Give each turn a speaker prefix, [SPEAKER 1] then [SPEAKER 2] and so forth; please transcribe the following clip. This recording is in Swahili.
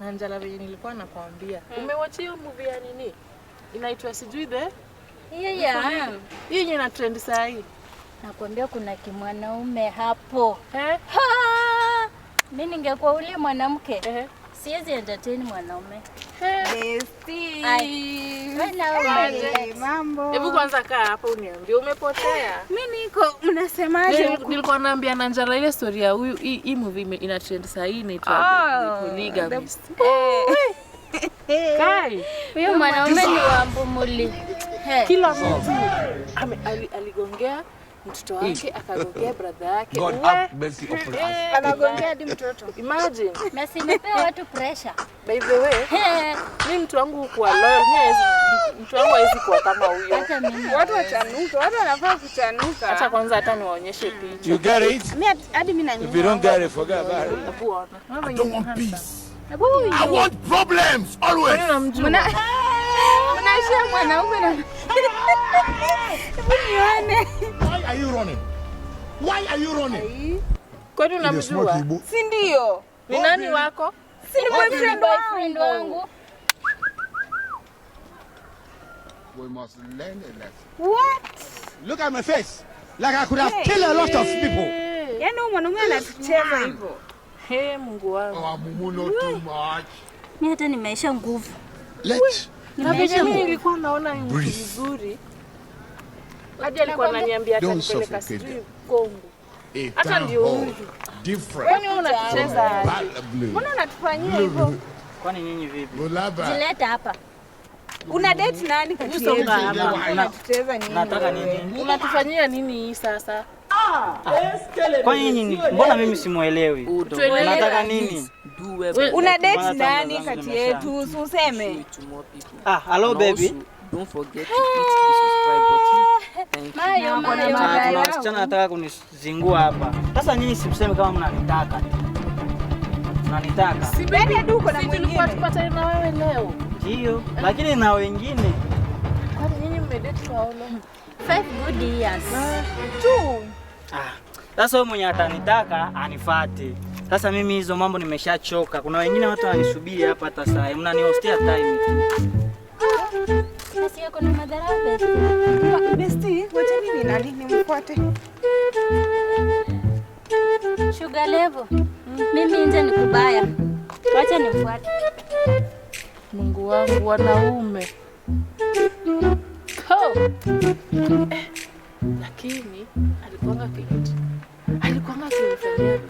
[SPEAKER 1] Na njala venye nilikuwa nakwambia. Umewatch hiyo movie ya nini? Inaitwa sijui the
[SPEAKER 2] Hiyo ya.
[SPEAKER 1] Hii yenye na trend saa hii.
[SPEAKER 2] Nakwambia kuna kimwanaume hapo.
[SPEAKER 1] Eh?
[SPEAKER 2] Ha! Mimi ningekuwa ule mwanamke.
[SPEAKER 1] Eh.
[SPEAKER 2] Siwezi entertain mwanaume.
[SPEAKER 3] Bestie.
[SPEAKER 2] Wewe na wewe.
[SPEAKER 3] Mambo.
[SPEAKER 1] Hebu kwanza kaa hapo uniambie umepotea.
[SPEAKER 3] Mimi niko, mnasemaje?
[SPEAKER 1] Nilikuwa naambia na njala ile story ya huyu hii movie ina trend saa hii inaitwa The Polygamist. Kai.
[SPEAKER 2] Huyo mwanaume ni wa mbumuli.
[SPEAKER 1] Kila mtu aligongea mtoto wake, akagongea brother yake.
[SPEAKER 4] God have mercy upon us.
[SPEAKER 3] Anagongea hadi mtoto.
[SPEAKER 1] Imagine.
[SPEAKER 2] Na simepea watu pressure.
[SPEAKER 1] By the way, mimi mtu wangu kuwa loyal, mimi mtu wangu hawezi kuwa kama huyo.
[SPEAKER 2] Hata mimi.
[SPEAKER 3] Watu wachanuka, watu wanafaa kuchanuka.
[SPEAKER 1] Acha kwanza hata niwaonyeshe picha.
[SPEAKER 4] You get it?
[SPEAKER 3] Mimi hadi mimi na
[SPEAKER 4] If you don't get it, forget about it.
[SPEAKER 1] Hebu ona.
[SPEAKER 4] I don't want peace. I want problems always.
[SPEAKER 3] Mnashia mwanaume na Hebu nione.
[SPEAKER 4] Why are you running? Why are you running?
[SPEAKER 1] Kwani unamjua?
[SPEAKER 3] Si ndio?
[SPEAKER 1] Ni nani wako?
[SPEAKER 3] Si ni boyfriend
[SPEAKER 2] wangu.
[SPEAKER 4] We must learn a lesson.
[SPEAKER 3] What?
[SPEAKER 4] Look at my face. Like I could have killed a lot of people.
[SPEAKER 3] Yaani huyu mwanaume anatucheza hivyo.
[SPEAKER 1] Hey, Mungu wangu.
[SPEAKER 4] Oh, Mumu, not too much.
[SPEAKER 2] Mimi hata nimeisha nguvu.
[SPEAKER 4] Let
[SPEAKER 1] Na venye mimi nilikuwa naona ni mtu
[SPEAKER 4] Breathe.
[SPEAKER 1] mzuri. Hadi alikuwa ananiambia atanipeleka sijui Kongo.
[SPEAKER 4] A
[SPEAKER 1] Hata
[SPEAKER 4] town
[SPEAKER 1] ndio
[SPEAKER 4] hall
[SPEAKER 1] huyu.
[SPEAKER 4] different.
[SPEAKER 1] Kwani wewe unatucheza aje?
[SPEAKER 3] Mbona unatufanyia hivyo?
[SPEAKER 5] Kwani nyinyi vipi?
[SPEAKER 2] Jileta hapa.
[SPEAKER 3] Una date nani kati yetu? Unatucheza nini?
[SPEAKER 5] Nataka nini?
[SPEAKER 1] Unatufanyia nini hii sasa?
[SPEAKER 5] Kwani nyinyi mbona mimi simuelewi? Unataka nini?
[SPEAKER 3] Una date nani kati yetu? Useme.
[SPEAKER 5] Ah, hello baby.
[SPEAKER 6] Don't forget to hit the subscribe button. Thank you.
[SPEAKER 2] Mayo, mayo.
[SPEAKER 5] Kuna wasichana nataka kunizingua hapa. Sasa nyinyi simseme kama mnanitaka. Mnanitaka.
[SPEAKER 1] Si
[SPEAKER 3] baby, hadi uko na
[SPEAKER 1] si tulikuwa
[SPEAKER 3] mwingine.
[SPEAKER 1] tupatane na wewe leo.
[SPEAKER 5] Ndio, lakini na wengine.
[SPEAKER 1] Kwani nyinyi mmedate kwa how long?
[SPEAKER 2] 5 good years.
[SPEAKER 3] 2.
[SPEAKER 5] Ah, sasa wewe mwenye atanitaka anifuate. Sasa mimi hizo mambo nimeshachoka. Kuna wengine watu wananisubiri hapa hata saa. Mnanihostia time tu.
[SPEAKER 2] Sasa yako na madharau besti.
[SPEAKER 3] Besti, wacha nini nani nimfuate.
[SPEAKER 2] Sugar level. Mimi nje ni kubaya. Wacha nimfuate.
[SPEAKER 1] Mungu wangu wanaume. Ho. Lakini alikuwa kinifanyia.